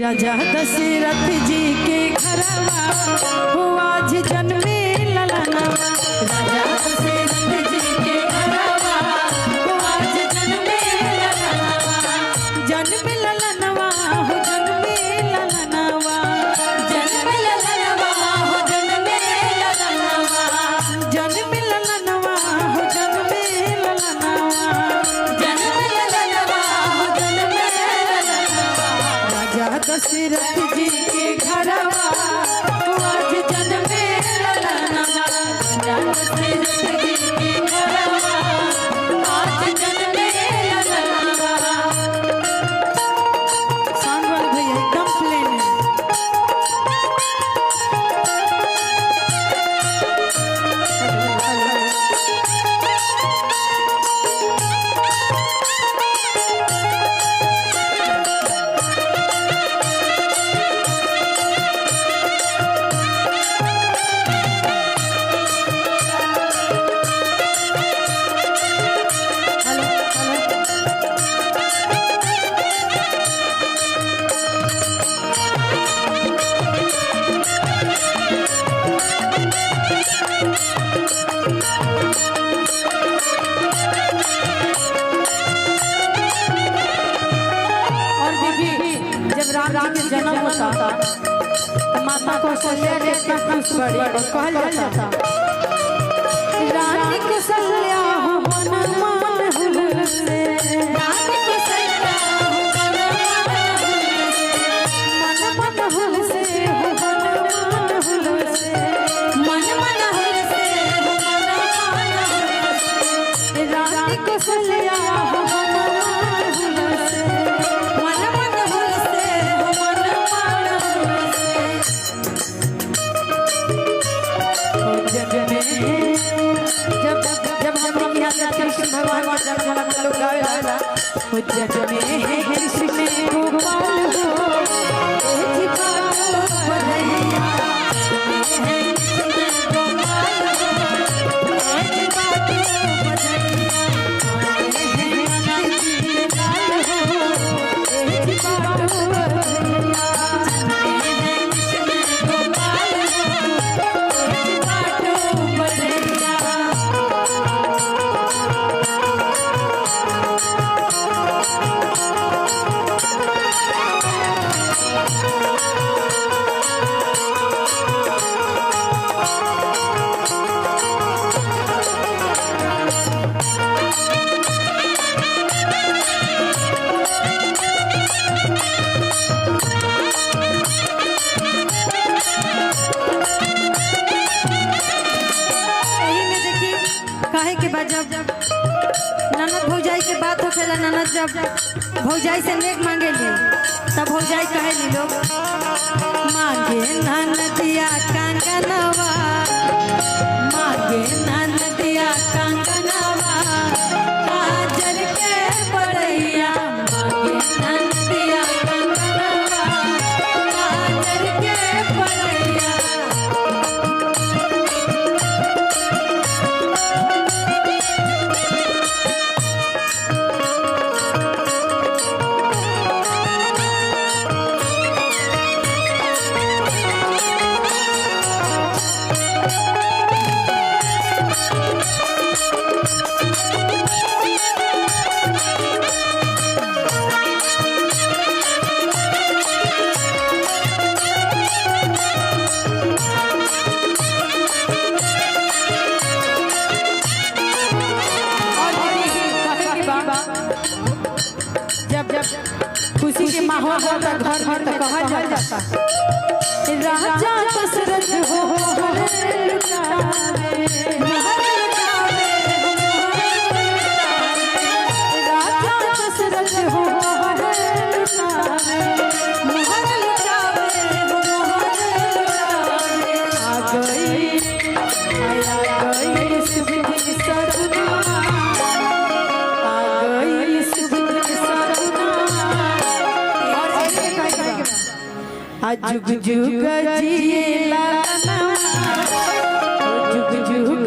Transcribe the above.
राजा दशरथ जी के घरवा हो आज जन्मे ललनवा। राजा दशरथ जी के घरवा हो आज जन्मे ललनवा। जन्मे ललनवा हो जन्मे ललनवा। जन्मे ललनवा हो जन्मे ललनवा। जन्मे ललनवा हो जन्मे ललनवा। जन्मे ललनवा हो जन्मे ललनवा। राजा दशरथ जी के घरवा हो आज जन्मे ललनवा। राजा दशरथ जी के घरवा आज जन्मे ललनवा। साउंड वाले भैया एकदम प्लेन है। Hello hello. और देखिए, जब राम जी के जन्म होता तो माता कौशल्या कितना खुश बड़ी और कहल जाता, रानी कौशल्या हो मन मन हुलसे। रानी कौशल्या हो मन मन हुलसे। मन मन हुलसे हो मन मन हुलसे। मन मन हुलसे हो मन मन हुलसे। रानी कौशल्या हो मन मन हुलसे। मन मन हुलसे हो मन मन हुलसे। जब जब जब हम यहाँ कृष्ण भगवान का जन्म होला तो लोग गावेला, हो जग में है कृष्ण गोपाल हो ए बाटो बधैया। है कृष्ण गोपाल हो ए बाटो बधैया। है नंद जी लाल हो ए बाटो बधैया। है कृष्ण गोपाल हो ए बाटो बधैया। एही में देखी काहे के बाद जब ननद भौजाई के बात होखेला, ननद जब भौजाई से नेक मांगेली तब भौजाई कहेली लोग, मांगे ननदिया कंगनवा, मांगे ननदिया कंगनवा काजल के बरैया। मांगे ननदिया कंगनवा काजल के बरैया। और देखिए, कहे के बा जब जब खुशी के माहौल होता घर में तो कहल जाता, राजा दशरथ हो हर लुटावे। हर लुटावे हो हर लुटावे। राजा दशरथ हो हर लुटावे। हर लुटावे हो हर लुटावे। आ गई आ गई शुभ दिन सगुना, आ गई शुभ दिन सगुना। और ऐसे कहे के बा, आ जुग जुग जिए लालना, जुग जुग